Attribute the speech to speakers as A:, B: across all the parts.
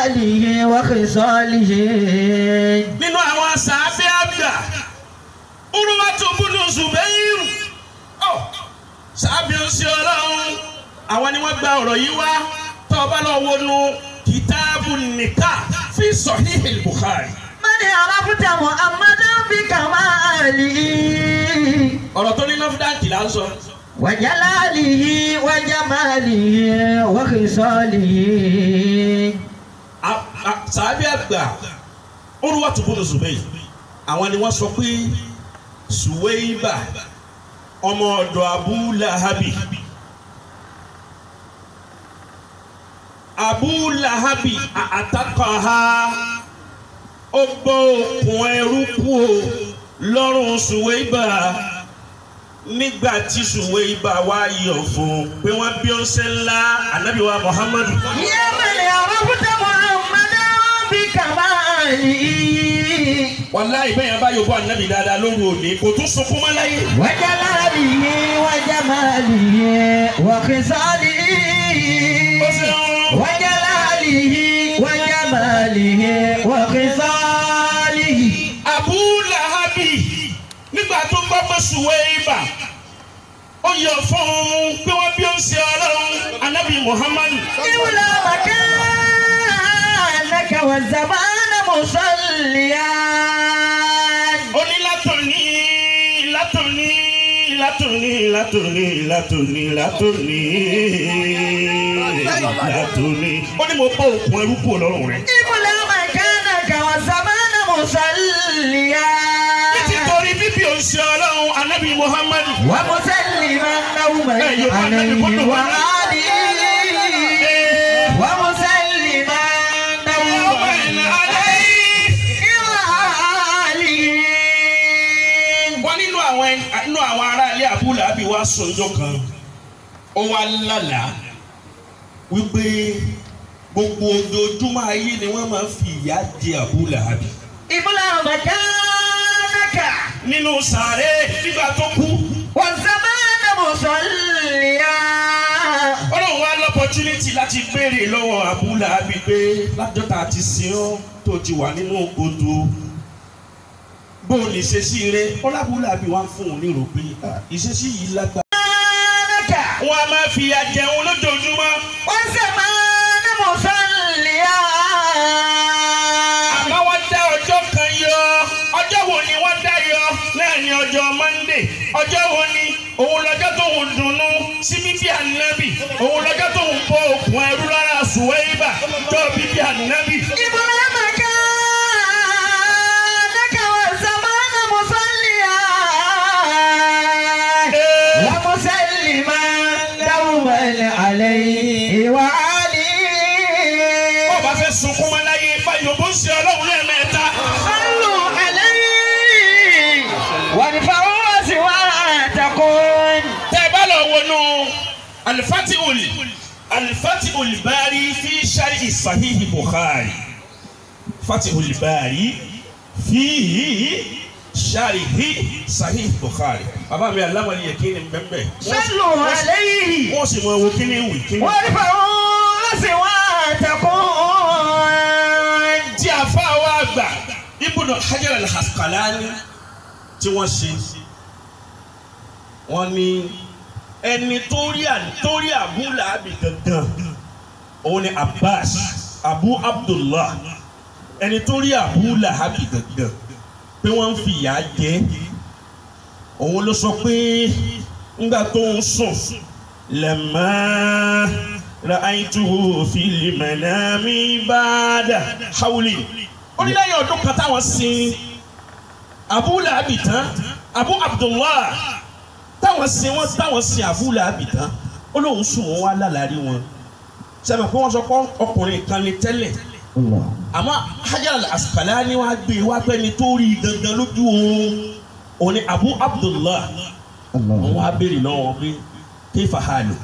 A: وجلاله وخصاله.
B: Nínú àwọn sàábé àgbà, Urwatu bunu Zubairu, ọ sàábé ń ṣe Ọlọ́run, àwọn ni wọ́n gba ọ̀rọ̀ yìí wá. Tó o bá lọ wọnú Kitabu Nikah fi Sahih al-Bukhari.
A: من عرفت محمدا بكماله
B: Ọ̀rọ̀ tó ní nọ́fúdàkì là ń sọ.
A: وجلاله وجماله وخصاله.
B: Sàábé àgbà Urwatu bunu Zubair, àwọn ni wọ́n sọ pé Suweiba ọmọ ọ̀dọ̀ Abu Lahabi, Abu Lahabi àtàkọ̀ha, ó bọ́ okùn ẹrú kú o lọ́rùn Suweiba nígbà tí Suweiba wá yọ̀ fún un pé wọ́n bí ọ̀sẹ̀ ńlá Ànábì wa Muhammadu.
A: يا من عرفت محمدا بكماله
B: Wàláhì bẹ́ẹ̀ yẹn bá yòókù Ànábì dáadáa lóru òní kò tún sunkún mọ́ láyé.
A: وجلاله وجماله وخصاله
B: Ó ṣeun.
A: وجلاله وجماله وخصاله.
B: Abu Lahabi nígbà tó gbọ́ pé Suweiba ó yọ̀ fún un pé wọ́n bí ó ń ṣe Ọlọ́run Ànábì Muhammadu.
A: إولى مكانك والزمان مصليا.
B: Ó ní látòní látòní látòní látòní látòní látòní látòní. Ó ní mo bọ́ òkun ẹrú kúrò lọ́rùn rẹ̀.
A: إولى مكانك والزمان مصليا
B: Nítorí bíbí ó ń ṣe Ọlọ́run Ànábì Muhammadu.
A: ومسلما دوما عليه وآله ومسلما دوما عليه وآله.
B: Wọ́n nínú àwọn nínú àwọn aráalé Abu Lahabi wá sọjọ́ kan, ó wá lálàá wípé gbogbo ojoojúmọ́ ayé ni wọ́n máa ń fi ìyà jẹ Abu Lahabi.
A: إبلغ مكانك
B: Nínú sàárè nígbà tó kú,
A: والزمان مصليا.
B: Ọlọ́run wá lọ́pọ̀tunítì láti béèrè lọ́wọ́ Abu Lahabi pé lájọ́ tá a ti sin ọ́ tó ti wà nínú kòtò, bó o lè ṣe sí rẹ. Abu Lahabi wá ń fún un nírò pé ìṣesí yìí lágbára. Wọ́n á máa fi ìyà jẹun lójoojúmọ́.
A: والزمان مصليا.
B: Àmọ́ wọ́n dá ọjọ́ kan yọ. Ọjọ́ wo ni wọ́n dá yọ? Náà ní ọjọ́ Monday. Ọjọ́ wo ni? Òun lọ́jọ́ tó ń dunnú sí bíbí Ànábì. Òun lọ́jọ́ tó ń bọ okùn ẹrú lára Suweiba tó bíbí Ànábì.
A: إبلغ مكانك والزمان مصليا ومسلما دوما عليه وآله.
B: Ọba fẹ́ sunkún mọ́ láyé báyìí bó ń ṣe Ọlọ́run lẹ́ẹ̀mẹ́ta.
A: صلوا عليه وارفعوا أصواتكم.
B: Tẹ́ ẹ bá lọ wọnú Al-Fatihul Bari fi Sharhi Sahihi Bukhari. Fatihul Bari fi Sharhi Sahih Bukhari. Bàbá mi aláwọ̀lì yẹ kí ni bẹ́ẹ̀.
A: صلوا عليه
B: Wọ́n sì mọ ewu kí ni wì kí ni.
A: وارفعوا أصواتكم.
B: Tí àfa wa àgbà Ibn Hajar al-Asqalani tí wọ́n ṣe, wọ́n ní ẹni tó rí Abu Lahabi gangan òun ni Abbas Abu Abdullah. Ẹni tó rí Abu Lahabi gangan pé wọ́n ń fi ìyà jẹ, òun ló sọ pé ńgbà tó ń sùn lamma ra'aytuhu fil manami ba'da hawli. Ó ní lẹ́yìn ọdún kan táwọn sin Abu Lahabi tán, Abu Abdullah táwọn sin wọn táwọn sin Abu Lahabi tán, ó lóun sùn wọn wá lálàrí wọn. Sẹ́mi pé wọ́n sọ pé ọkùnrin kan ní tẹ́lẹ̀, àmọ́ Hajar al-Asqalani wá gbé wá pẹ́ ni tó rí gangan lójú oorun òun ni Abu Abdullah. Wọn wá béèrè lọ́wọ́ pé kayfa haluk,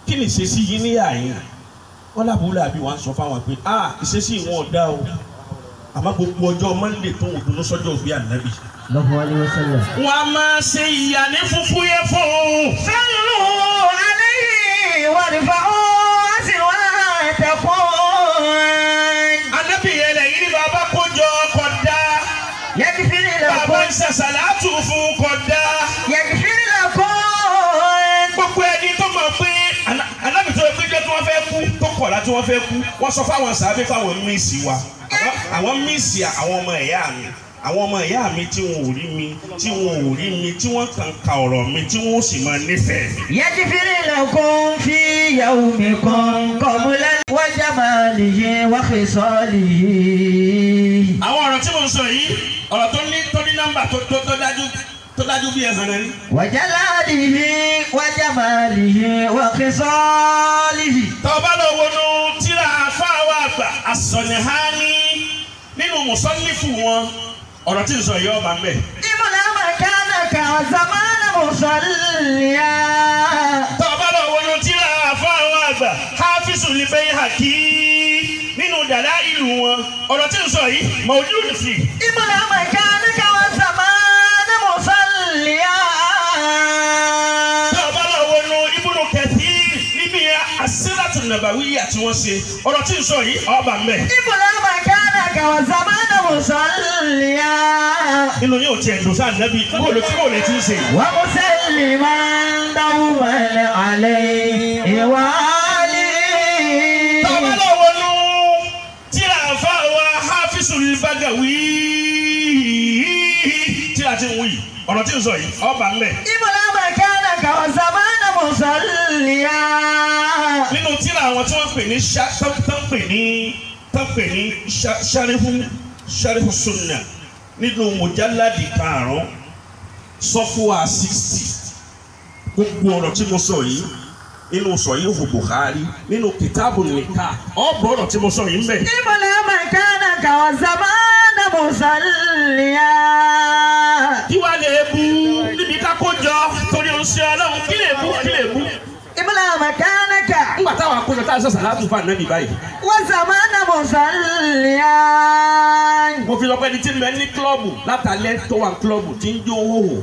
B: kí ni ìṣesí yìí ní àyìn? Wọn l'Abu Lahabi wá ń sọ fáwọn pé ìṣesí wọn ò dá o, àmọ́ gbogbo ọjọ́ Monday tó ń dunú sọ́jọ́ òbí Ànábì, wọ́n á máa ṣe ìyà ní fúfú yẹ fún un.
A: صلوا عليه وارفعوا أصواتكم.
B: ń ṣàṣàlátù fún kódà.
A: يغفر لكم.
B: Gbogbo ẹni tó mọ̀ pé anábì tó pé jẹ́ tí wọ́n fẹ́ kú tó kọ̀ọ̀lá tí wọ́n fẹ́ kú wọ́n sọ fáwọn sàábé fáwọn míìsì wa àwọn míìsì àwọn ọmọ ẹ̀yà mi àwọn ọmọ ẹ̀yà mi tí wọn ò rí mi tí wọn ò rí mi tí wọ́n kàn ka ọ̀rọ̀ mi tí wọ́n sì máa nífẹ̀ẹ́ mi.
A: يغفر لكم في يومكم قبل وجماله وخصاله.
B: Àwọn ọ̀rọ̀ tí mo ń sọ yìí ọ̀rọ̀ tó ní nọ́mbà tó dájú bí ẹ̀sán náà ni.
A: وجلاله وجماله وخصاله.
B: Tọ́ba lọ wọnú tíra fáwọn àgbà As-San'ani nínú mùsọ́nífù wọn ọ̀rọ̀ tí ń sọ yìí ọba ń bẹ̀.
A: إملا مكانك وزمان مصليا.
B: Tọ́ba lọ wọnú tíra fáwọn àgbà Hafizul Bayhaqi nínú dàláìlù wọn ọ̀rọ̀ tí ń sọ yìí mawjud fi.
A: إملا مكانك وزمان مصليا.
B: Tọ́ba lọ wọnú Ibnu Kathir níbi as-Siratu Nabawiyya tí wọ́n ṣe ọ̀rọ̀ tí ń sọ yìí ọba ń bẹ̀.
A: إملا مكانك وزمان مصليا.
B: Inú yóò tiẹ̀ dùn sáà nẹ́bí bóòlù tí bóòlù ti ń ṣe.
A: ومسلما دوما عليه وآله.
B: Tọ́ba lọ wọnú tíra fáwa Hafizul Bagawi tíra ti ń wí ọ̀rọ̀ tí ń sọ yìí ọba ń bẹ̀.
A: إملا مكانك وزمان مصليا.
B: Nínú tíra àwọn tí wọ́n pè ní tán pè ní Sharihu Sunna nínú mujalladi 5 sọ́fúà 60 gbogbo ọ̀rọ̀ tí mo sọ yìí nínú Sahihu Bukhari nínú Kitabu Nikah ọ̀bọ̀ ọ̀rọ̀ tí mo sọ yìí ń bẹ̀.
A: إملا مكانك وزمان مصليا.
B: Kí wàá lè bu níbi ká kó jọ torí oṣù Ọlọ́run kí lè bu kí lè bu.
A: إملا مكانك
B: Nígbà táwọn akójọ tá a sọ sàlátù fún ànábì báyìí.
A: وزمان مصليا.
B: Mo fi lọ pé ẹni tí ń bẹ ní klọ́ọ̀bù látàlẹ́ tó wà ní klọ́ọ̀bù tí ń jó hóhò.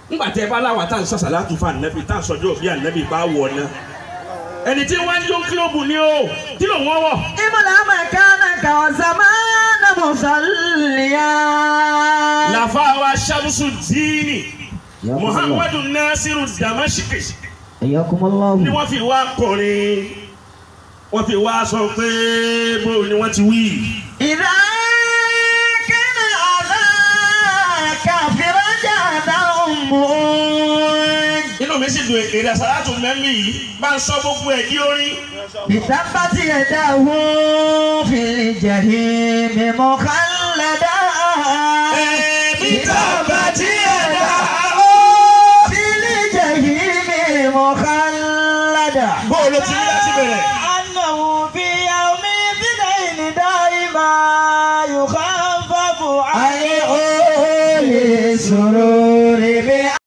B: Nígbà tí ẹ bá láwà tá à ń sọ sàlátù fún ànábì tá à ń sọjọ́ òbí ànábì bá wọ̀ ná. Ẹni tí wọ́n ń jó klọ́ọ̀bù ni ó kí ló wọ́n wọ̀.
A: إملا مكانك وزمان مصليا.
B: Làfáà Shamsuddin Muhammadu Nasiru Damashiki
A: حياكم الله.
B: ni wọ́n fi wá kọrin wọ́n fi wá sọ pé bó ni wọ́n ti wí.
A: إذا كان أباك فرجا أمه.
B: Inú mi sì dùn èrè àsàlátù mẹ́mí yìí bá ń sọ gbogbo ẹ̀ di orin.
A: بثبت يده في الجحيم مخلدا.
B: بثبت يده
A: في الجحيم مخلدا.
B: Bó ló ti rí láti bẹ̀rẹ̀.
C: أنه في يوم اثنين دائما يخفف
A: عن أولي السرور.